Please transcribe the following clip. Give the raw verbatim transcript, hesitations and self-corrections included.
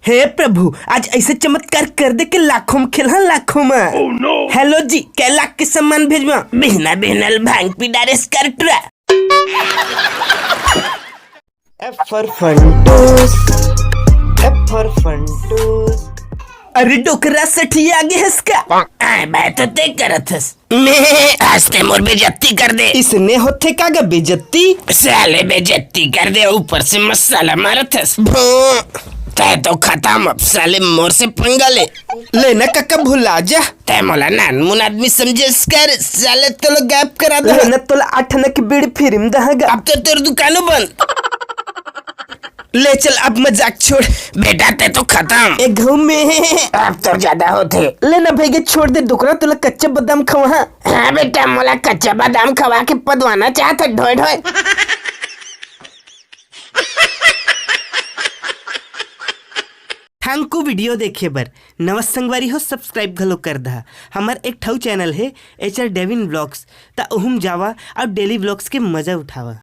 हे प्रभु, आज ऐसे चमत्कार कर दे के लाखों में खेलहा, लाखों में। हेलो जी, कै लाख के सामान भेजवा? बिहना बिहना ल भांग पी डारेस कर टुरा। F for Funtoos, F for Funtoos। अरे डोकरा, सठिया गे हस का? आय, मैं तो ते करत हस। मैं आज ते मोर बेइज्जती कर दे। इसने होथे का गा बेइज्जती? साले बेइज्जती कर दे, ऊपर से मसाला मारत हस। भों, तै तो खतम, अब साले मोर से पंगा ले। ले ना कका, भुला जा। तै मोला नानमुन आदमी समझेस कर, साले तोला गायब करा दे। ले ना तोला आठ आना के बीड़ी free में दहा गा। अब तो तोर दुकानो बंद। ले चल, अब मजाक छोड़। बेटा, तै तो खतम। ए घूमे। अब तो ज्यादा होथे। ले ना भैया, छोड़ दे डोकरा, तोला कच्चा बादाम खवाहा। हाँ बेटा, मोला कच्चा बादाम खवा के पदवाना चाहत हे, ढोय ढोय। Thank you video देखे बर। नवा संगवारी हो, subscribe घलो कर दहा। हमर एक ठऊ channel हे, एचआर डेविन व्लॉग्स, त ओहुम जावा अउ daily vlogs के मजा उठावा।